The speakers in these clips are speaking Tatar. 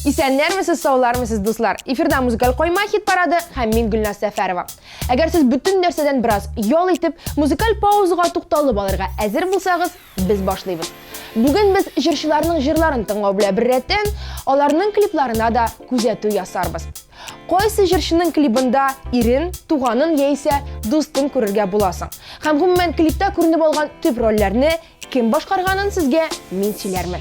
Исәннәрмесез, саулармысез, дуслар! Эфирда музыкаль койма хит парады һәм мин Гөлназ Сәфәрова. Әгәр сез бөтен нәрсәдән бераз ял итеп, музыкаль паузага тукталып алырга әзер булсагыз, без башлыйбыз. Бүген без җырчыларның җырларын тыңлау белән беррәттән, аларның клипларына да күзәтү ясарбыз. Кайсы җырчының клибында ирен, туганын яисә дустын күрергә була соң? Һәм гомумән клипта күренеп алган төп рольләрне кем башкарганын сезгә мин сөйләрмен.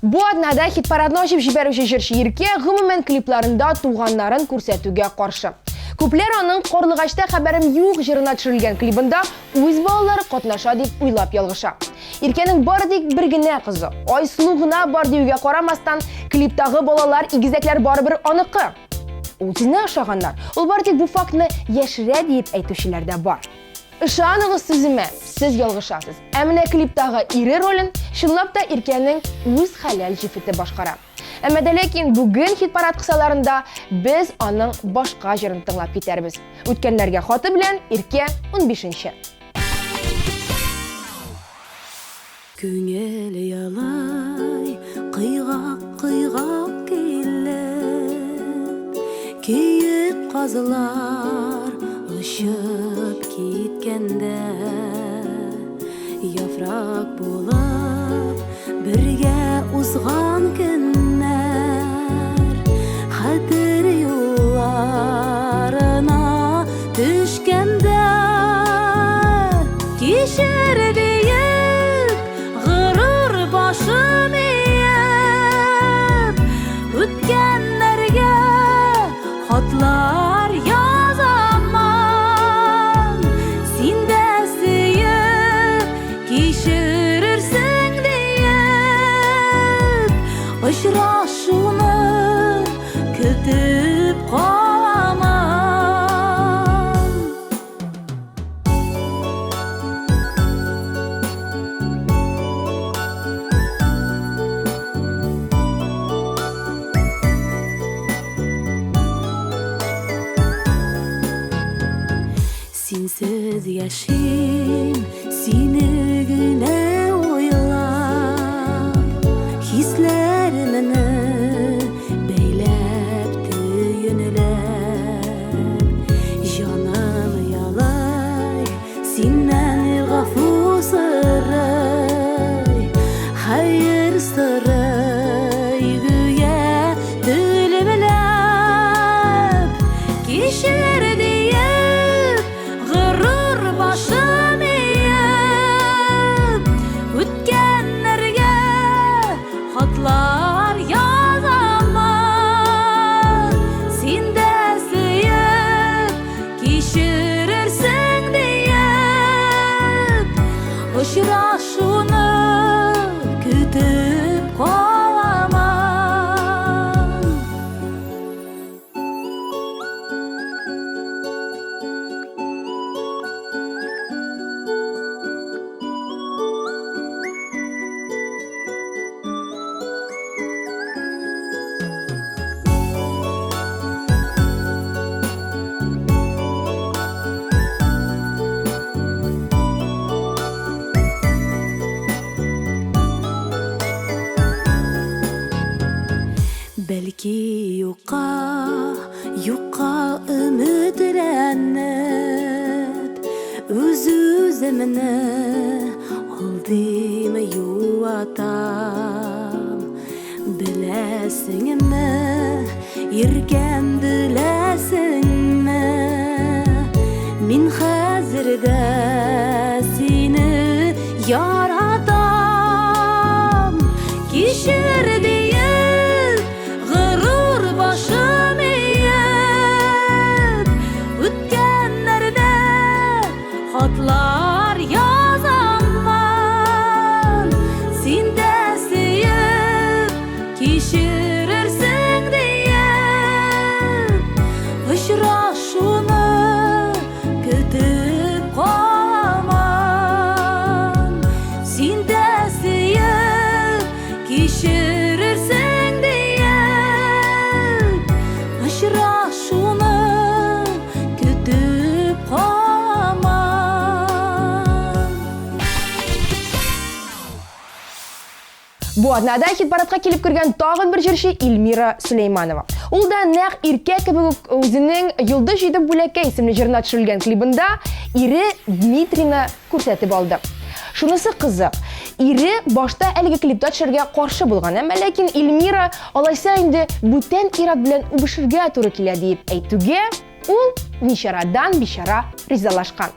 Бу атнада хит-парадны ачып җибәрүче җырчы Иркә гомумән клипларында туганнарын күрсәтүгә каршы. Күпләр аның Карлыгачта хәбәрем юк җырына төшерелгән клибында үз балалары катнаша дип уйлап ялгыша. Иркәнең бары тик бер генә кызы, Айсылу гына бар диюгә карамастан, клиптагы балалар, игезәкләр барыбер аныкы. Үзенә ошаганнар. Ул бары тик бу фактны яшерә диеп әйтүчеләр дә бар. Ышаныгыз сүземә, сез ялгышасыз. Ә менә клиптагы ире ролен чынлап та Иркәнең үз хәләл җефете башкара. Әмма дә ләкин бүген хит-парад кысаларында без аның башка җырын тыңлап китәрбез. Үткәннәргә хаты белән Иркә унбишенче. Күңел ялай, кыйгак-кыйгак килеп, Киек казлар очып киткәндә, Яфрак булып бергә узган көннәр Хәтер юлларына төшкәндә, Кичер диеп, горур башым иеп, Үткәннәргә хатлар язаман. Син дә сөеп кичерерсең диеп, Очрашуны көтеп каламын. Синсез яшим, сине генә уйлап, Хисләремне бәйләп, төенләп. Җаным ялай, синнән гафу сорый, Хәер сорый, гүя телемләп. Кичер диеп, горур башым иеп, Үткәннәргә хатлар язамын. Син дә сөеп кичерерсең диеп, Очрашуны көтеп каламын. Бәлки юкка, юкка өметләнеп, Үз-үземне алдыйм, юатам. Беләсеңме, иркәм, беләсеңме, Мин хәзер дә сине яратам. Кичер диеп, горур башым иеп, Үткәннәрдә хатлар язаммын. Син дә сөеп кичерерсең диеп, Очрашуны көтеп каламын. Бу атнада хит-парадка килеп кергән тагын бер җырчы Эльмира Сөләйманова. Ул да нәкъ Иркә кебек үк үзенең Йолдыз җыйдым бүләккә исемле җырына төшерелгән клибында ире Дмитрийны күрсәтеп алды. Шунысы кызык, ире башта әлеге клипта төшәргә каршы булган, әмма ләкин Эльмира алайса инде бүтән ир-ат белән үбешергә туры килә диеп әйтүгә, ул ничарадан бичара ризалашкан.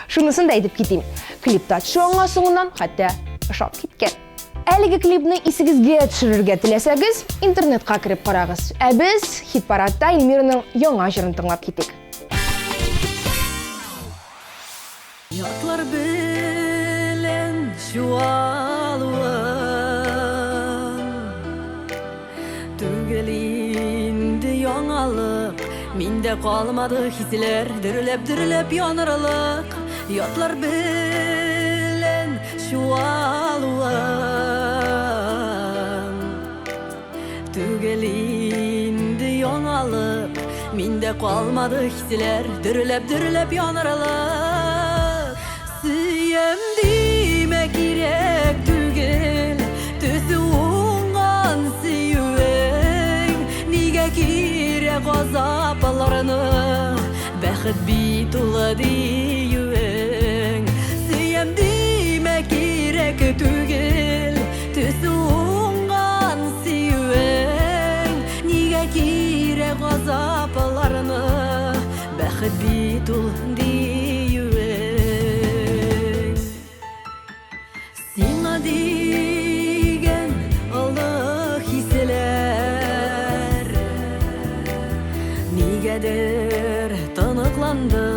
Шунысын да әйтеп китим, клипта төшү аңа соңыннан хәтта ошап киткән. Әлеге клипны исегезгә төшерергә теләсәгез, интернетка кереп карагыз. Ә без хит-парадта Эльмираның яңа җырын тыңлап китик. Ятлар белән чуалуым Түгел инде яңалык Миндә калмады хисләр Дөрләп-дөрләп янырлык Ятлар белән чуалуым Түгел инде яңалык, миндә калмады хисләр, дөрләп-дөрләп янырлык. Сөям димә кирәк түгел, төсе уңган сөюең, нигә кирәк газапларны, бәхет бит ул диюең. Сөям димә кирәк түгел, Төсе уңган сөюең, нигә кирәк газапларны, бәхет бит ул диюең. Сиңа дигән олы хисләр нигәдер тоныкланды,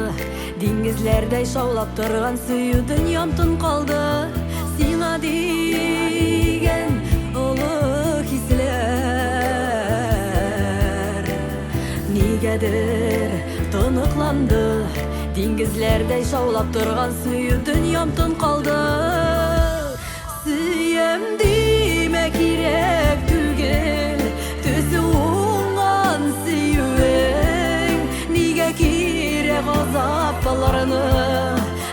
диңгезләрдәй шаулап торган сөю дөньям тын калды. Сиңа дигән олы хисләр нигәдер тоныкланды, диңгезләрдәй шаулап торган сөю дөньям тын калды. Сөям димә кирәк түгел, төсе уңган сөюең, нигә кирәк газапларны,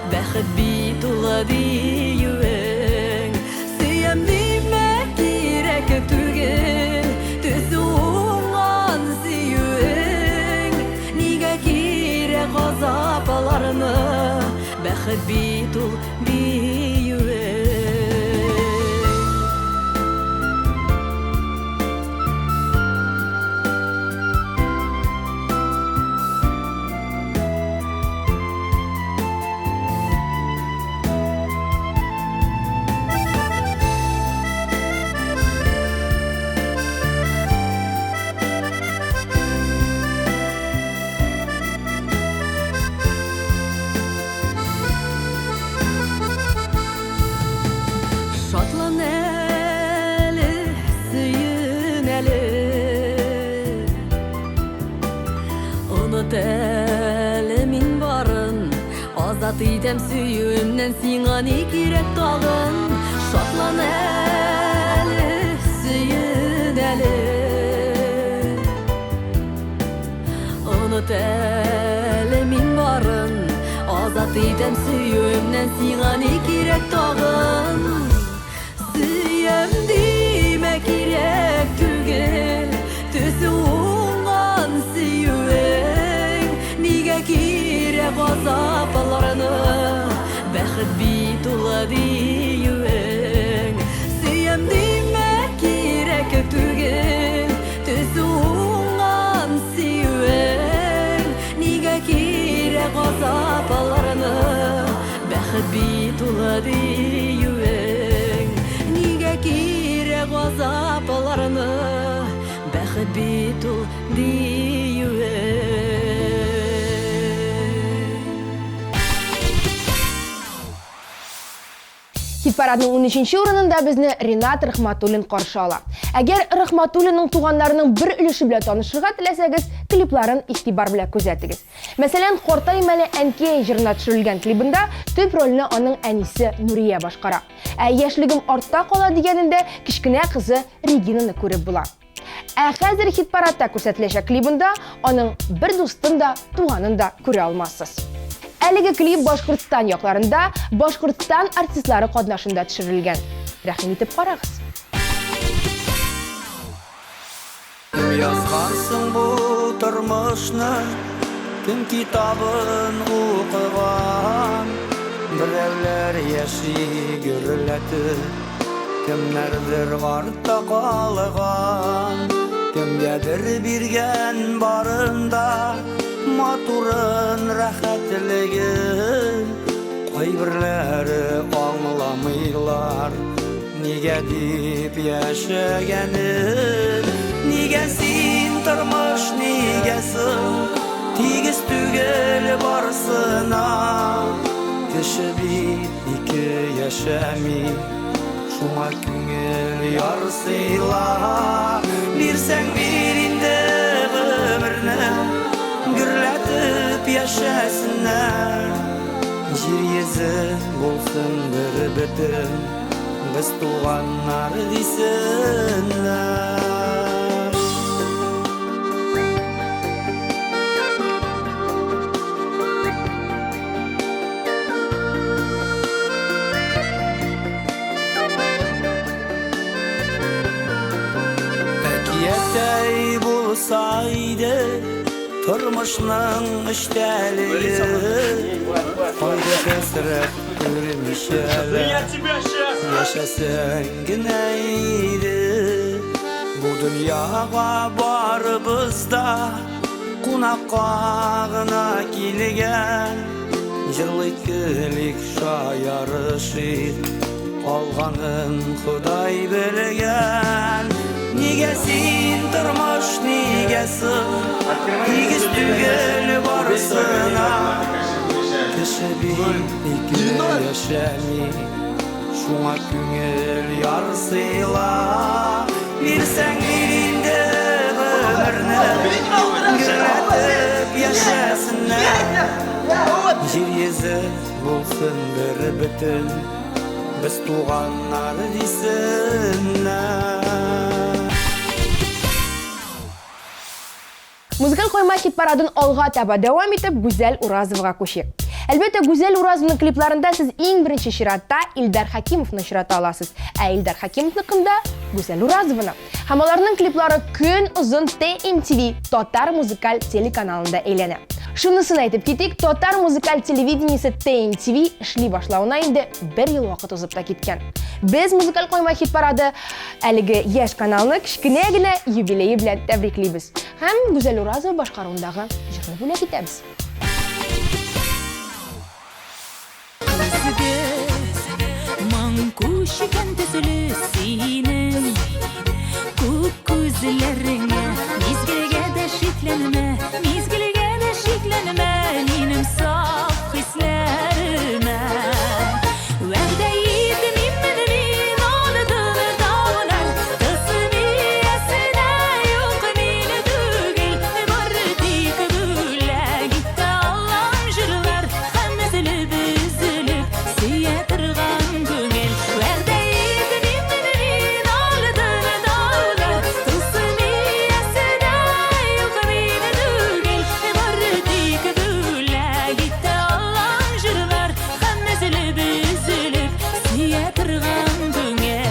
бәхет бит ул диюең. Сөям димә кирәк түгел, төсе уңган сөюең, нигә кирәк газапларны, бәхет бит ул диюең. Шатлан әле, сөен әле, Оныт әле мин барын, Азат итәм сөюемнән, сиңа ни кирәк тагын? Шатлан әле, сөен әле, Оныт әле мин барын, Азат итәм сөюемнән, сиңа ни кирәк тагын? Сөям димә кирәк түгел, төсе уңган сөюең, нигә кирәк газапларны, бәхет бит ул диюең. Сөям димә кирәк түгел, төсе уңган сөюең, нигә кирәк газапларны, бәхет бит ул диюең. Нигә кирәк газапларны, бәхет бит ул диюең. Хит-парадның унөченче урынында безне Ринат Рахматуллин каршы ала. Әгәр Рахматуллинның туганнарының бер өлеше белән танышырга теләсәгез, клипларын игътибар белән күзәтегез. Мәсәлән, Картайм әле әнкәй җырына төшерелгән клибында төп рольне аның әнисе Нурия башкара. Ә Яшьлегем артта кала дигәнендә кечкенә кызы Регинаны күреп була. Ә хәзер хит-парадта күрсәтеләчәк клибында аның бер дустын да, туганын да күрә алмассыз. Әлеге клип Башкортстан якларында Башкортстан артистлары катнашында төшерелгән. Рәхим итеп карагыз. язган соң бу тормышны? Кем китабын укыган? Берәүләр яши гөрләтеп, кемнәрдер артта калган. Кемгәдер биргән барын да, матурын, рәхәтлеген. Кайберләре аңламыйлар, нигә дип яшәгәнен. Нигә син, тормыш, нигә соң тигез түгел барысына? Кеше бит ике яшәми, шуңа күңел ярсыйла. Бирсәң бир инде гомерне, гөрләтеп яшәсеннәр. Җир йөзе булсын бер бөтен, без туганнар дисеннәр. Әкияттәй булса иде тормышның эчтәлеге, кайгы-хәсрәт күрмичә дә яшәсәң генә иде. Бу дөньяга барыбыз да кунакка гына килгән. Җырлыйк, көлик, шаярышыйк, калганын Ходай белгән. Нигә син, тормыш, нигә соң тигез түгел барысына? Кеше бит ике яшәми, шуңа күңел ярсыйла. Бирсәң бир инде гомерне, гөрләтеп яшәсеннәр. Җир йөзе булсын бер бөтен, без туганнар дисеннәр. Музыкаль койма хит-парадын алга таба дәвам итеп, Гүзәл Уразовага күчик. Әлбәттә, Гүзәл Уразованың клипларында сез иң беренче чиратта Илдар Хәкимовны очрата аласыз. Ә Илдар Хәкимовныкында Гүзәл Уразованы. Һәм аларның клиплары көн озын TMTV татар музыкаль телеканалында әйләнә. Шунысын әйтеп китик, татар музыкаль телевидениесе TMTV эшли башлавына инде бер ел вакыт узып та киткән. Без музыкаль койма хит-парады әлеге яшь каналны кечкенә генә юбилее белән тәбриклибез. Һәм Гүзәл Уразова башкаруындагы җырны бүләк итәбез. Күзгә моң күчкән төсле синең күк күзләреңә. Мизгелгә дә шикләнмә, мизгелгә дә шикләнмә минем саф хисләремә. Вәгъдә итмимен мин алдын таулар, тылсым иясенә юк мин түгел, бары тик бүләк итә алам җырлар һәм өзелеп өзелеп сөя торган күңел. Вәгъдә итмимен мин алдын таулар, тылсым иясенә юк мин түгел, бары тик бүләк итә алам җырлар һәм өзелеп өзелеп сөя торган күңел.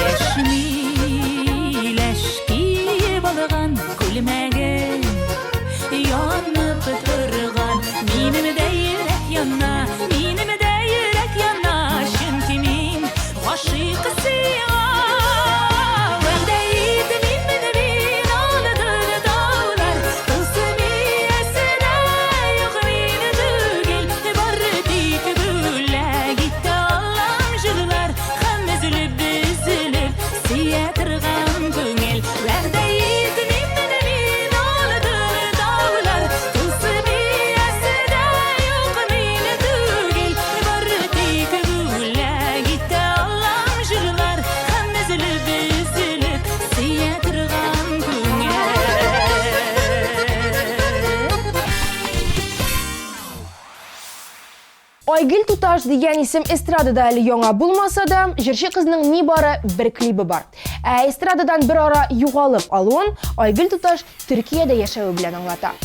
Яшь миләш киеп алган күлмәген, янып торган минем дә йөрәк яна, минем дә йөрәк яна, чөнки мин гашыйк сиңа. Вәгъдә итмимен мин алдын таулар, тылсым иясенә юк мин түгел, бары тик бүләк итә алам җырлар һәм өзелеп өзелеп сөя торган күңел. Вәгъдә итмимен мин алдын таулар, тылсым иясенә юк мин түгел, бары тик бүләк итә алам җырлар һәм өзелеп өзелеп сөя торган күңел. Айгөл Туташ дигән исем эстрадада әле яңа булмаса да, җырчы кызның нибары бер клибы бар. Ә эстрададан бер ара югалып алуын Айгөл Туташ Төркиядә яшәве белән аңлата.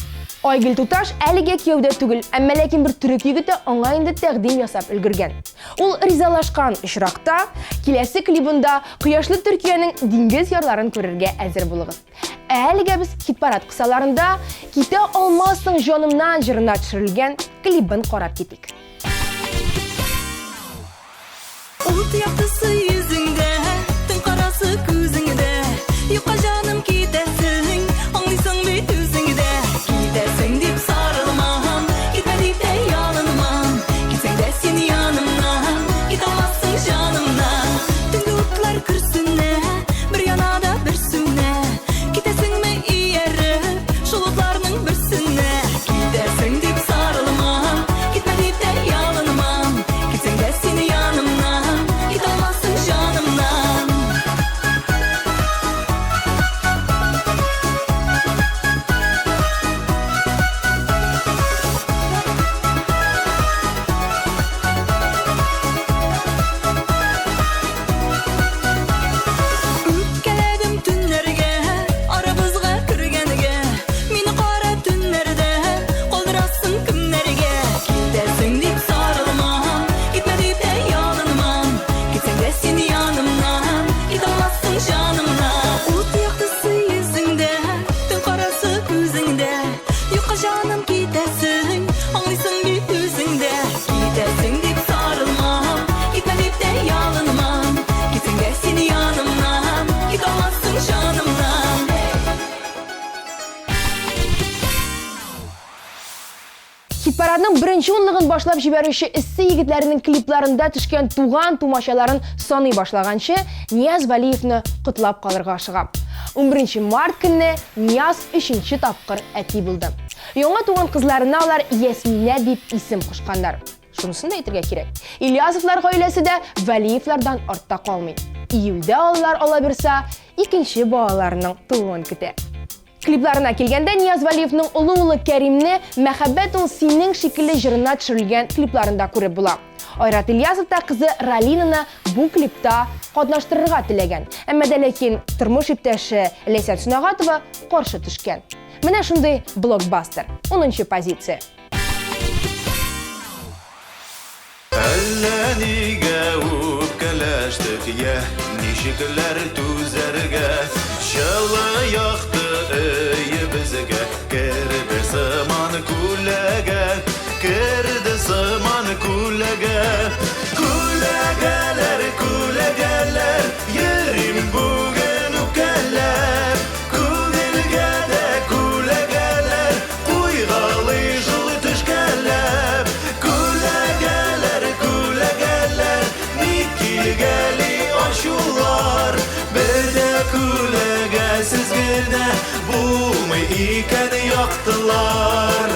Айгөл туташ әлегә кияүдә түгел, әмма ләкин бер төрек егете аңа инде тәкъдим ясап өлгергән. Ул ризалашкан очракта, киләсе клибында кояшлы Төркиянең диңгез ярларын күрергә әзер булыгыз. Ә әлегә без хит-парад кысаларында Китә алмассың җанымнан җырына төшерелгән клибын карап китик. Ут яктысы йөзеңдә, төн карасы күзеңдә. Юкка җаным китәсең, аңлыйсың бит үзең дә. Китәсең дип сарылмам, китмә дип тә ялынмам. Китсәң дә син янымнан, китә алмассың җанымнан. Төнге утлар көрсенә, бер яна да бер сүнә. Китәсеңме ияреп, шул утларның берсенә? Китәсең дип сарылмам, китмә дип тә ялынмам. Китсәң дә син янымнан, китә алмассың җанымнан. Үпкәләдем төннәргә, арабызга кергәнгә. Мине кара төннәрдә калдырасың кемнәргә? Китәсең дип сарылмам, китмә дип тә ялынмам. Китсәң дә син янымнан, китә алмассың җанымнан. Ут яктысы йөзеңдә, төн карасы күзеңдә. Юкка җаным китәсең, аңлыйсың бит үзең дә. Китәсең дип сарылмам, китмә дип тә ялынмам. Китсәң дә син янымнан, китә алмассың җанымнан. Хит-парадның беренче унлыгын башлап җибәрүче эссе егетләренең клипларында төшкән туган тумачаларын саный башлаганчы, Нияз Вәлиевны котлап калырга ашыгам. 11 март көнне Нияз өченче тапкыр әти булды. Яңа туган кызларына алар Ясминә дип исем кушканнар. Шунысын да әйтергә кирәк, Ильясовлар гаиләсе дә Вәлиевлардан артта калмый. Июльдә алар алабирса, икенче балаларының тууын көтә. Клипларына килгәндә, Нияз Вәлиевның олы улы Кәримне Мәхәббәт ул синең шикелле җырына төшерелгән клипларында күреп була. Айрат Ильясов та кызы Ралинаны бу клипта катнаштырырга теләгән. Әмма дә ләкин тормыш иптәше Ләйсән Сөнәгатова каршы төшкән. Менә шундый блокбастер. Унынчы позиция. Әллә нигә үпкәләштек, я, ничекләр түзәргә? Җылы якты өебезгә керде сыман күләгә, керде сыман күләгә. Күләгәләр, күләгәләр, йөрим бүген үпкәләп. Күңелгә дә күләгәләр Куйгалый шул төшкәләп. Күләгәләр, күләгәләр, Ник килгәли ачулар? Бер дә күләгәсез генә Булмый икән яктылар.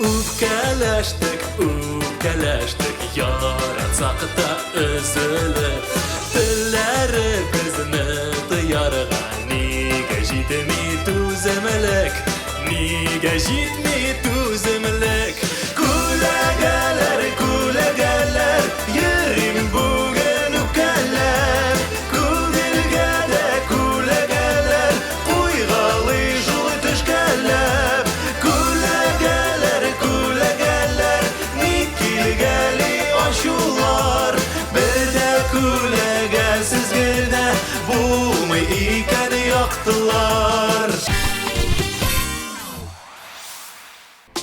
Үпкәләштек, үпкәләштек, Яратсак та өзелеп. Телләребезне тыярга Нигә җитми түземлек, Нигә җитми түземлек? Күләгәләр, күләгәләр, Йөрим бүген үпкәләп. Күңелгә дә күләгәләр Куйгалый шул төшкәләп. Күләгәләр, күләгәләр, Ник килгәли ачулар? Бер дә күләгәсез генә Булмый икән яктылар.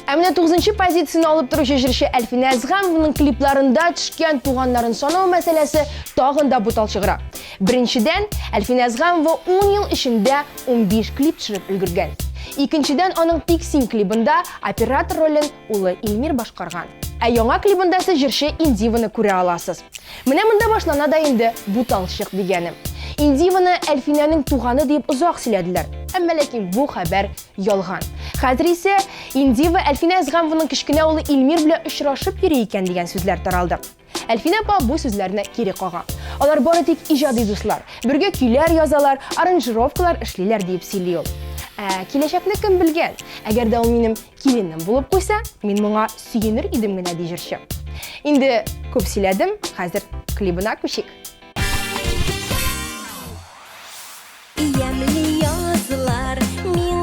Ә менә тугызынчы позицияне алып торучы җырчы Әлфинә Әзгамованың клипларында төшкән туганнарын санау мәсьәләсе тагын да буталчыграк. Беренчедән, Әлфинә Әзгамова ун ел эчендә 15 клип төшереп өлгергән. Икенчедән, аның Тик син клибында оператор ролен улы Илмир башкарган. Ә яңа клибында сез җырчы Индиваны күрә аласыз. Менә монда башлана да инде буталчык дигәне. Индиваны Әлфинәнең туганы дип озак сөйләделәр. Әмма ләкин бу хәбәр ялган. Хәзер исә Индива Әлфинә Әзгамованың кечкенә улы Илмир белән очрашып йөри икән дигән сүзләр таралды. Әлфинә апа бу сүзләрне кире кага. Алар бары тик иҗади дуслар, бергә көйләр язалар, аранжировкалар эшлиләр диеп сөйли ул. Ә киләчәкне кем белгән? Әгәр дә ул минем Киленем булып куйса, мин моңа сөенер идем генә, ди җырчы. Инде күп сөйләдем, хәзер клибына күчик. Ямьле язлар миңа.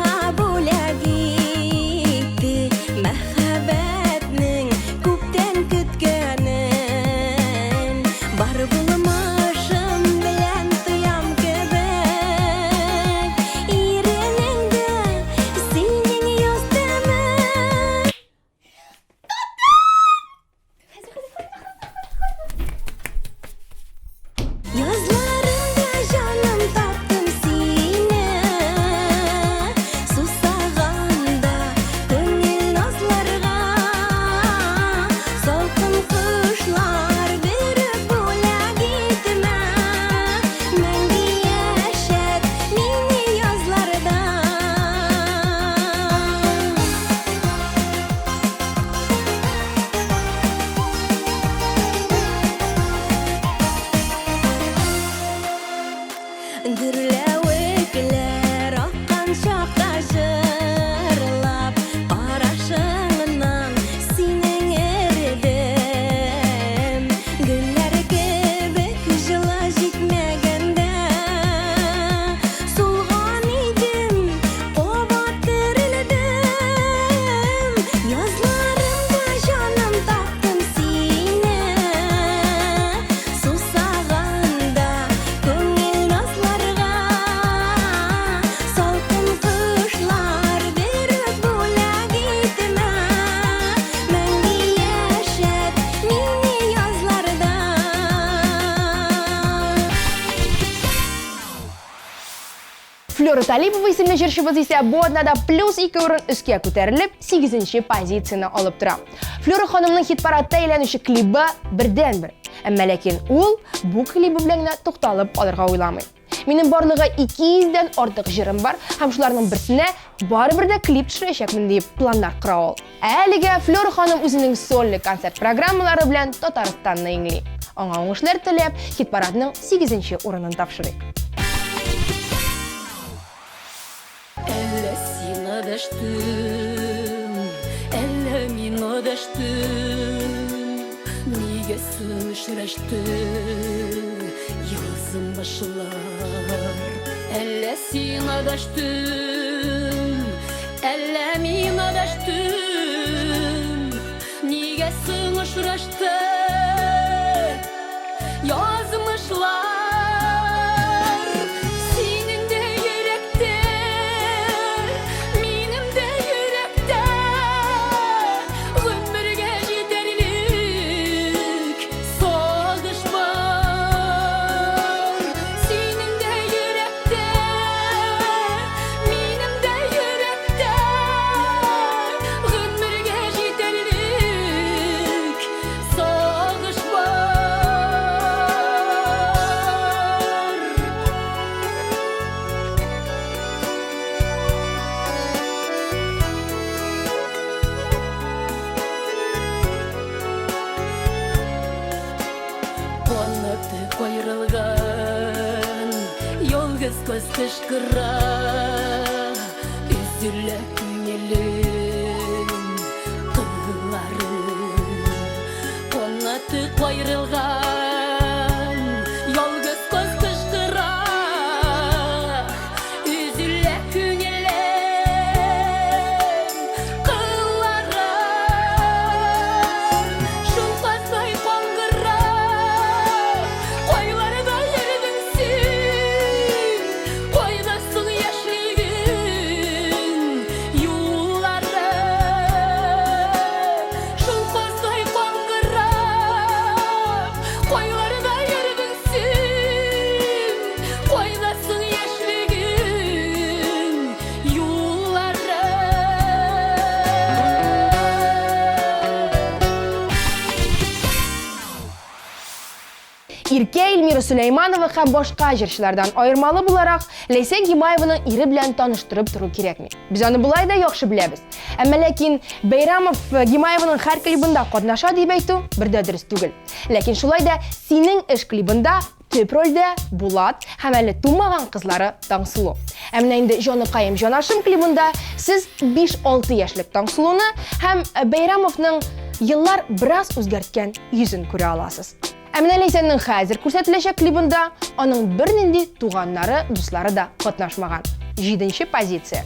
Флера Талипова исемле җырчыбыз исә бу атнада плюс 2 урын өскә күтәрелеп, 8 позицияне алып тора. Флера ханымның хит-парадта әйләнүче клибы бердәнбер. Әмма ләкин ул бу клибы белән генә тукталып алырга уйламый. Минем барлыгы 200 дән артык җырым бар һәм шуларның берсенә барыбер дә клип төшерәчәкмен дип планнар кора ул. Ә әлегә Флера ханым үзенең сольный концерт программалары белән Татарстанны иңли. Аңа уңышлар теләп, хит-парадның 8 урынын тапшырыйк. Әллә сиңа дәштем, әллә миңа дәштем, нигә соң очрашты язмышлар? Әллә сиңа дәштем, әллә миңа дәштем, нигә соң очрашты язмышлар? Синең дә йөрәктә, минем дә йөрәктә гомергә җитәрлек сагыш бар. Синең дә йөрәктә, минем дә йөрәктә гомергә җитәрлек сагыш бар. Канаты каерылган ялгыз кыз кычкыра, өзелә күңелем кыллары. Канаты каерылган ялгыз кыз кычкыра, өзелә күңелем кыллары. Шул кыздай каңгырап, кайларда йөрдең син? Кайда соң яшьлегең юллары? Шул кыздай каңгырап, кайларда йөрдең син? Кайда соң яшьлегең юллары? Иркә, Эльмира Сөләйманова һәм башка җырчылардан аермалы буларак, Ләйсән Гимаеваны ире белән таныштырып тору кирәкми. Без аны болай да яхшы беләбез. Әмма ләкин Бәйрамов Гимаеваның һәр клибында катнаша дип әйтү бер дә дөрес түгел. Ләкин шулай да Синең эш клибында төп рольдә Булат һәм әле тумаган кызлары Таңсылу. Ә менә инде Җаныкаем җанашым клибында сез 5-6 яшьлек Таңсылуны һәм Бәйрамовның еллар бераз үзгәрткән йөзен күрә аласыз. Ә менә Ләйсәннең хәзер күрсәтеләчәк клибында аның бернинди туганнары, дуслары да катнашмаган. Җиденче позиция.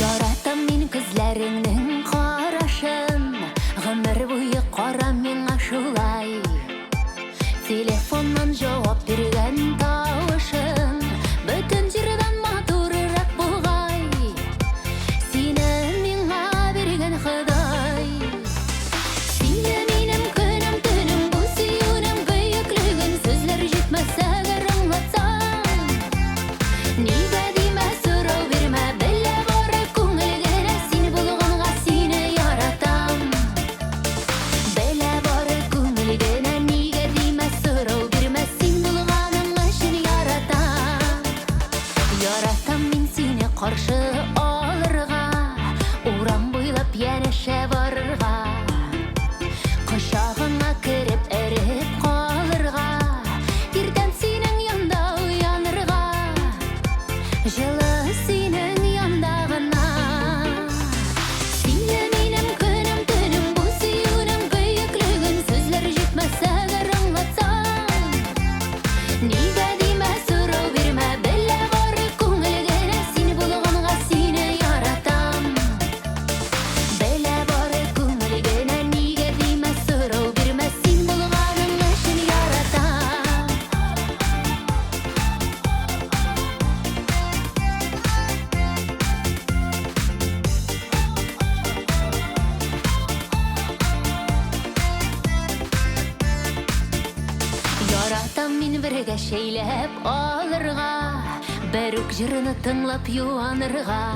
Яратам мин күзләреңнең карашын, гомер буе кара миңа шулай. Телефоннан җавап биргән тавышың бөтен җирдән матуррак бугай. Сине миңа биргән Ходай. Сине минем көнем, төнем, бу сөюнең бөеклеген сүзләр җитмәс әгәр аңлатсам. Нигә димә, сорау бирмә, белә бары күңел генә, син булганга сине яратам. бергә чәйләп алырга, бер үк җырны тыңлап юанырга.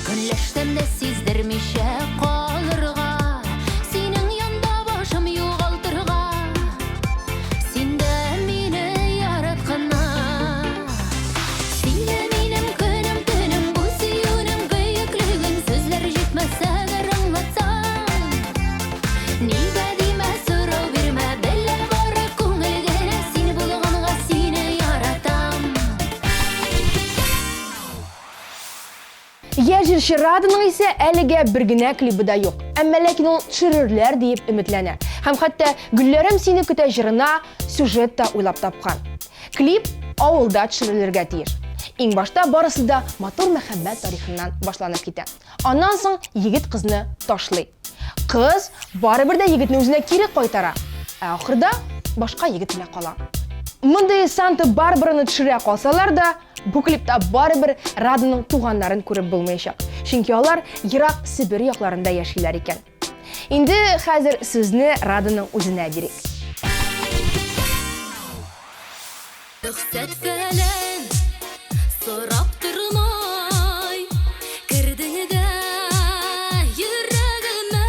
Көнләшсәм дә сиздермичә калырга, синең янда башым югалтырга. Син дә мине яратканнар. Син дә минем көнем, төнем, бу сөюнең бөеклеген сүзләр җитмәс әгәр аңлатсам. Нигә димә, сорау бирмә, белә бары күңел генә, син булганга сине яратам. Яшь җырчы Раданың исә әлегә бер генә клибы да юк. Әмма ләкин ул төшерерләр диеп өметләнә. Һәм хәтта Гөлләрем сине көтә җырына сюжет та уйлап тапкан. Клип авылда төшерелергә тиеш. Иң башта барысы да матур мәхәббәт тарихыннан башланып китә. Аннан соң егет кызны ташлый. Кыз барыбер дә егетне үзенә кире кайтара, ә ахырда башка егет белән кала. Мондый Санта-Барбараны төшерә калсалар да, бу клипта барыбер Раданың туганнарын күреп булмаячак. Чөнки алар ерак Себер якларында яшиләр икән. Инде хәзер сүзне Раданың үзенә бирик. Рөхсәт фәлән сорап тормай, кердең дә йөрәгемә,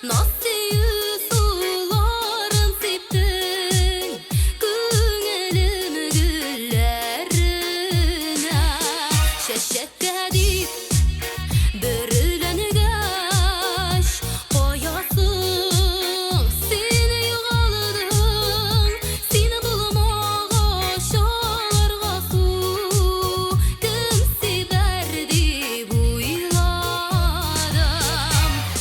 наз сөю суларын сиптең, күңелем гөлләренә. Чәчәккә дип бөреләнгәч, кая соң син югалдың, син булмагач аларга су кем сибәр дип уйладым.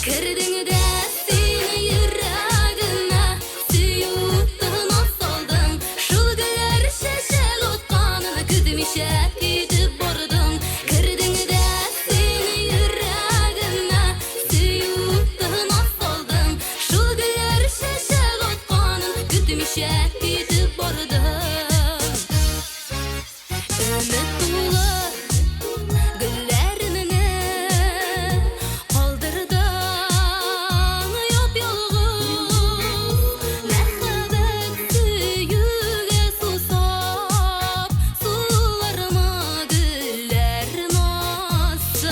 Кердең дә син йөрәгемә, сөю утына салдың, шул гөлләр чәчәк атканын көтмичә китеп бардың. Кердең дә син йөрәгемә, сөю утына салдың, шул гөлләр чәчәк атканын көтмичә китеп бардың. Өмет тулы гөлләремне калдырдың яп-ялгыз, мәхәббәт сөюгә сусап, суларма гөлләр назсыз.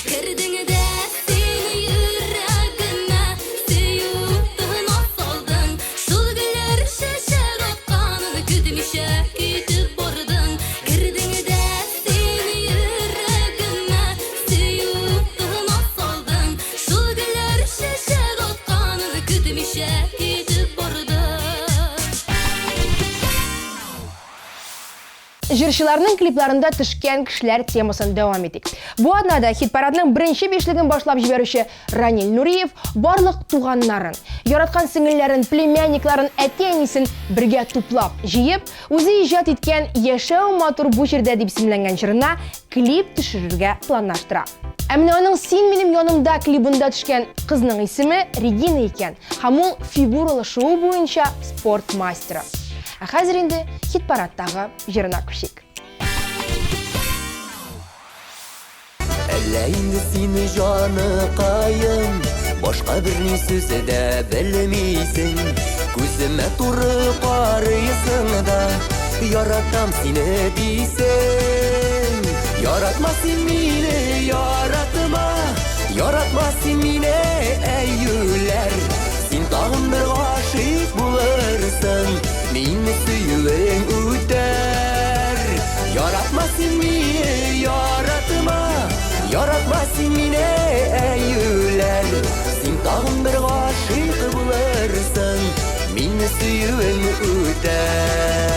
Кердең дә син йөрәгемә, сөю утына салдың, шул гөлләр чәчәк атканын көтмичә китеп бардың. Кердең дә син йөрәгемә, сөю утына салдың, шул гөлләр чәчәк атканын көтмичә китеп бардың. Җырчыларның клипларында төшкән кешеләр темасын дәвам итик. Бу атнада хит-парадның беренче бишлеген башлап җибәрүче Ранил Нуриев барлык туганнарын, яраткан сеңелләрен, племянникларын, әти-әнисен бергә туплап, җыеп, үзе иҗат иткән Яшәү матур бу җирдә дип исемләнгән җырына клип төшерергә планлаштыра. Ә менә аның Син минем янымда клибында төшкән кызның исеме Регина икән, һәм ул фигуралы шуу буенча спорт мастеры. Ә хәзер инде хит-парадтагы җырына күчик. Әллә инде сине җаныкаем, башка берни сүзе дә белмисең. Күземә туры карыйсың да, яратам сине дисең. Яратма син мине, яратма, яратма син мине, әй юләр. Син тагын бер гашыйк булырсың, мине сөюең үтәр. Яратма син мине, яратма, яратма син мине, әй юләр. Син тагын бер гашыйк булырсың, мине сөюең үтәр.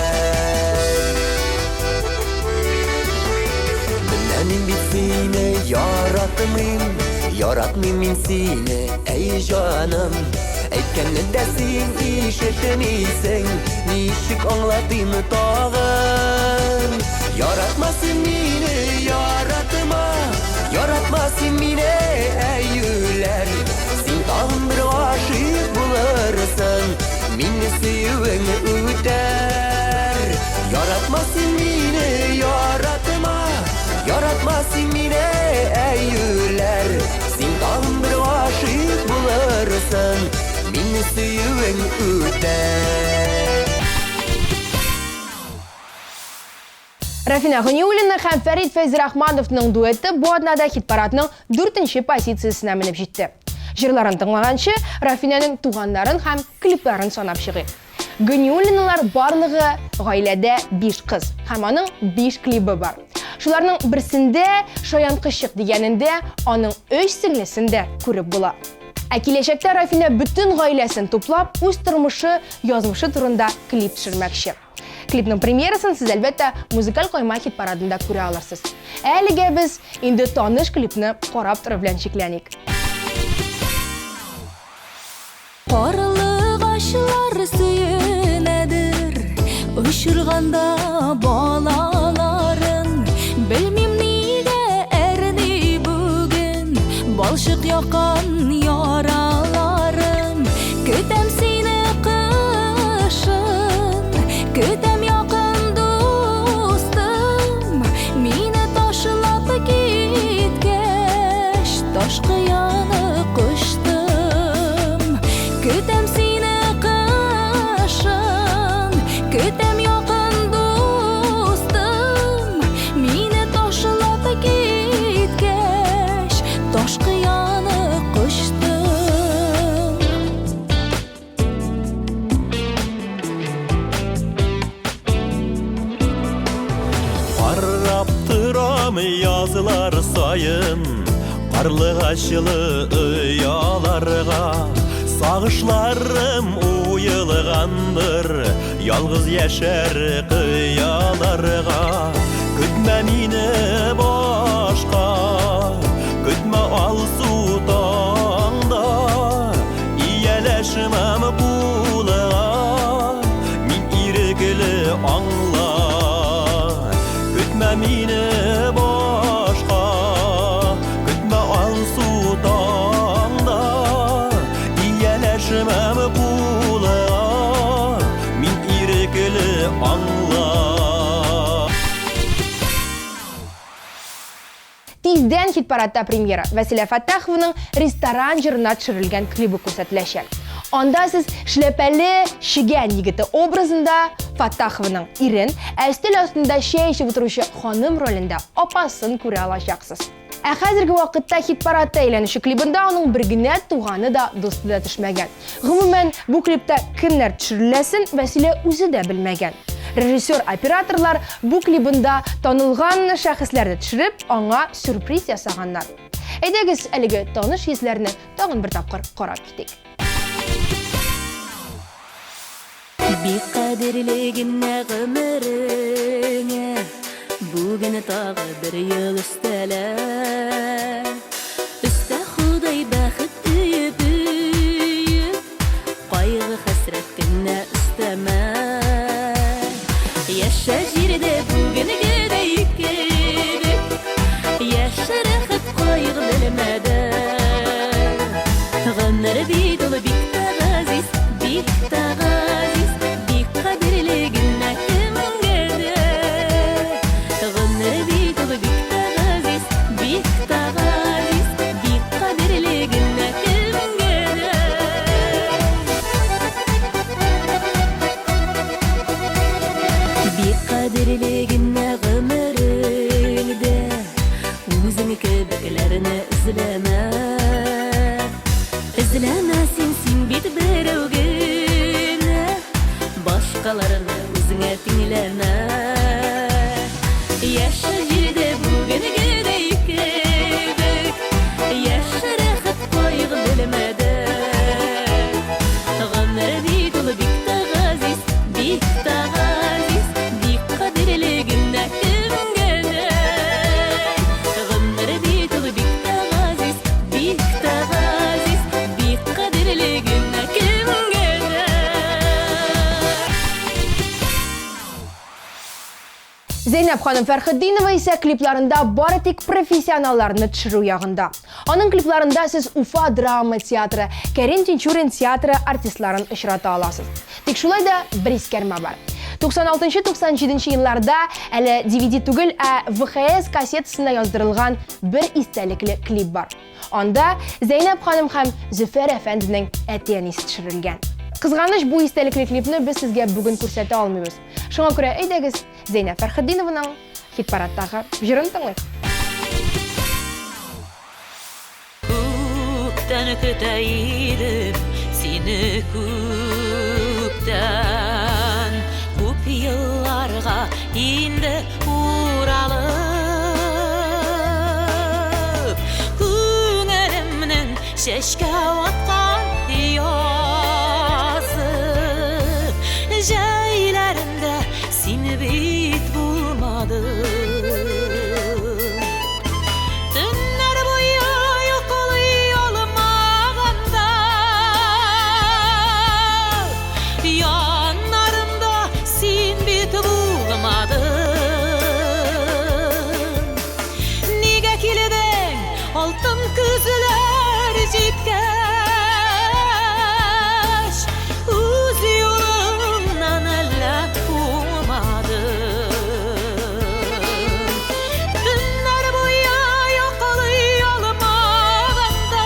Менә мин бит сине яратмыйм, яратмыйм мин сине, әй җаным. Әйткәнне дә син ишетмисең, ничек аңлатыйм тагын? Яратма син мине, яратма, яратма син мине, әй юләр. Син тагын бер гашыйк булырсың, мине сөюең үтәр. Яратма син мине, яратма, яратма син мине, әй юләр. Син тагын бер гашыйк булырсың, мине сөюең үтәр. Рафина Ганиуллина һәм Фәрит Фәйзрахмановның дуэты бу атнада хит-парадның дүртенче позициясенә менеп җитте. Җырларын тыңлаганчы, Рафинәнең туганнарын һәм клипларын санап чыгыйк. Ганиуллиналар барлыгы гаиләдә биш кыз һәм аның биш клибы бар. Шуларның берсендә, Шаян кызчык дигәнендә, аның өч сеңлесен дә күреп була. Ә киләчәктә Рафинә бөтен гаиләсен туплап, үз тормышы, язмышы турында клип төшермәкче. Клипның премьерасын сез, әлбәттә, Музыкаль койма хит-парадында күрә алырсыз. Ә әлегә без инде таныш клипны карап тору белән чикләник. Карлыгачлар сөенәдер Очырганда балаларын. Белмим нигә әрни бүген Балчык яккан яраларым. Көтәм сине кышын, Көтәм якын дустым. Мине ташлап киткәч, Таш кыяны кочтым. Көтәм сине кышын, Көтәм якын дустым. Мине ташлап киткәч, Таш кыяны кочтым. Карап торам язлар саен Карлыгачлы ояларга. Сагышларым уелгандыр Ялгыз яшәр кыяларга. Көтмә мине башка, Көтмә алсу таңда. Ияләшмәм кулыңа, Мин ирекле, аңла. Көтмә мине башка, Көтмә алсу таңда. Ияләшмәм кулыңа, Мин ирекле, аңла. Тиздән хит-парадта премьера Вәсилә Фәттахованың Ресторан җырына төшерелгән клибы күрсәтеләчәк. Анда сез шләпәле чегән егете образында Фәттахованың ирен, ә өстәл астында чәй эчеп утыручы ханым ролендә апасын күрә алачаксыз. Ә хәзерге вакытта хит-парадта әйләнүче клибында аның бер генә туганы да, дусты да төшмәгән. Гомумән, бу клипта кемнәр төшереләсен Вәсилә үзе дә белмәгән. Режиссер-операторлар бу клибында танылган шәхесләрне төшереп, аңа сюрприз ясаганнар. Әйдәгез, әлеге таныш йөзләрне тагын бер тапкыр карап китик. Бик кадерле генә гомереңә Бүген тагы бер ел өстәлә. Өстә Ходай бәхет өеп-өеп, Кайгы-хәсрәт кенә өстәмә. Яшә җирдә бүгенгедәй кебек, Яшә рәхәт кайгы белмәдән. Гомер бит ул бик тә газиз, бик тә газиз, Бик кадерле генә кемгә дә. Гомер бит ул бик тә газиз, бик тә газиз, Бик кадерле генә кемгә дә. Бик кадерле генә гомерең дә, Үзең кебекләрне эзләмә. Эзләмә син, син бит берәү генә, Башкаларны үзеңә тиңләмә. Яшә җирдә бүгенгедәй кебек, Яшә рәхәт кайгы белмәдән. Гомер бит ул бик тә газиз, бик тә газиз, Бик кадерле генә кемгә дә. Гомер бит ул бик тә газиз, бик тә газиз, Бик кадерле генә кемгә дә. Зәйнәб ханым Фәрхетдинова исә клипларында бары тик профессионалларны төшерү ягында. Аның клипларында сез Уфа драма театры, Кәрим Тинчурин театры артистларын очрата аласыз. Тик шулай да бер искәрмә бар. 96-97 елларда әле DVD түгел, ә VHS кассетасына яздырылган бер истәлекле клип бар. Анда Зәйнәб ханым һәм Зөфәр әфәнденең әти-әнисе төшерелгән. Кызганыч, бу истәлекле клипны без сезгә бүген күрсәтә алмыйбыз. Шуңа күрә әйдәгез, Зәйнәб Фәрхетдинованың Хит-парадтагы җырын тыңлыйк. Күптән көтә идем сине күптән. Күп елларга инде уралып, Күңелемнең чәчкә аткан язы. Җәйләрендә син бит булмадың. Төннәр буе йоклый алмаганда, Яннарымда син бит булмадың. Нигә килдең, алтын көзләр җиткәч, Үз юлыңнан әллә уңмадың? Төннәр буе йоклый алмаганда,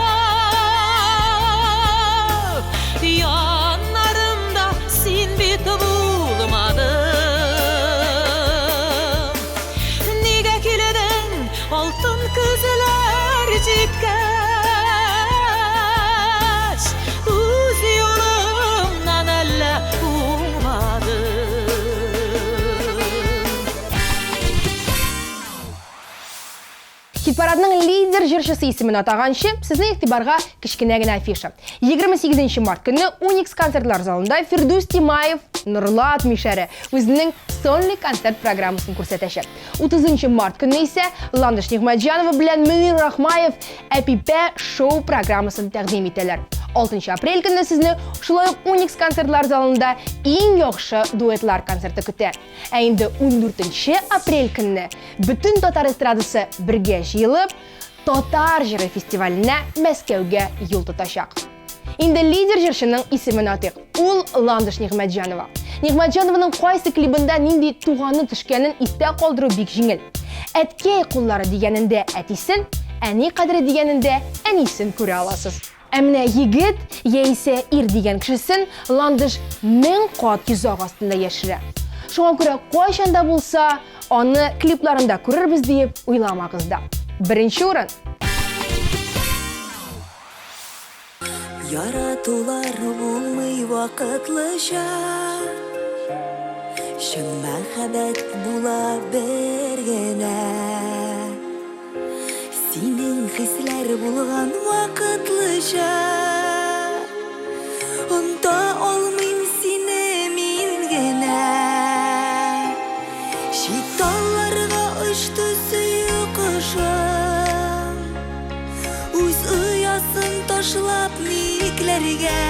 Яннарымда син бит булмадың. Нигә килдең, алтын көзләр җиткәч, Үз юлыңнан әллә уңмадың? Хит-парадның лидер җырчысы исемен атаганчы, сезнең игътибарга кечкенә генә афиша. 28 март көнне Уникс концертлар залында Фирдүс Тимаев, Норлат Мишәре үзенең сольный концерт программасын күрсәтәчәк. 30 март көнне исә Ландыш Нигъмәтҗанова белән Мөнир Рахмаев Әпипә шоу программасын тәкъдим итәләр. 6 апрель көнне сезне шулай ук Уникс концертлар залында иң яхшы дуэтлар концерты көтә. Ә инде 14 апрель көнне бөтен татар эстрадасы бергә җыелып, Татар җыры фестиваленә Мәскәүгә юл тотачак. Инде лидер җырчының исемен атыйк. Ул Ландыш Нигъмәтҗанова. Нигъмәтҗанованың кайсы клибында нинди туганы төшкәнен истә калдыру бик җиңел. Әткәй куллары дигәнендә әтисен, әни кадере дигәнендә әнисен күрә аласыз. Ә менә егет яисә ир дигән кешесен Ландыш 1000 кат йозак астында яшерә. Шуңа күрә кайчан да булса аны клипларында күрербез диеп уйламагыз да. Беренче урын. Яратулар булмый вакытлыча, Чын мәхәббәт була бер генә. Синең хисләр булган вакытлыча, Онта алмыйм сине мин генә. Чит талларга очты сөю кошым, Үз оясын ташлап никләргә?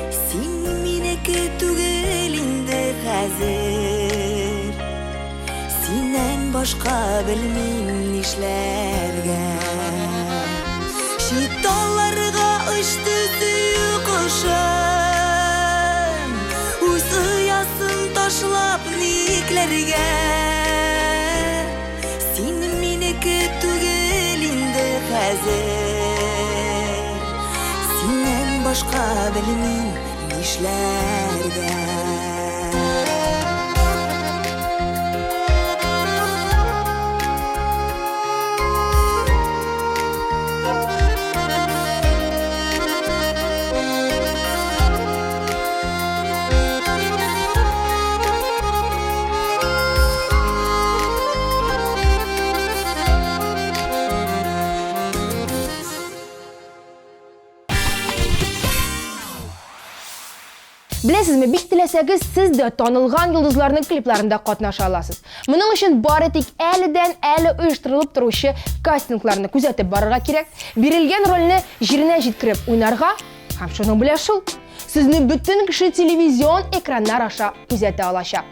Син минеке түгел инде хәзер. Синнән башка белмим нишләргә. Чит талларга очты сөю кошым, Үз оясын ташлап никләргә? Син минеке түгел инде хәзер. Синнән башка белмим нишләргә. Беләсезме, бик теләсәгез, сез дә танылган йолдызларның клипларында катнаша аласыз. Моның өчен бары тик әледән-әле оештырылып торучы кастингларны күзәтеп барырга кирәк, бирелгән рольне җиренә җиткереп уйнарга һәм шуның белән шул. Сезне бөтен кеше телевизион экраннар аша күзәтә алачак.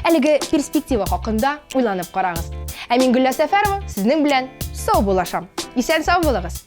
Әлеге перспектива хакында уйланып карагыз. Ә мин Гөллә Сәфәрова сезнең белән сау булашам. Исән сау булыгыз.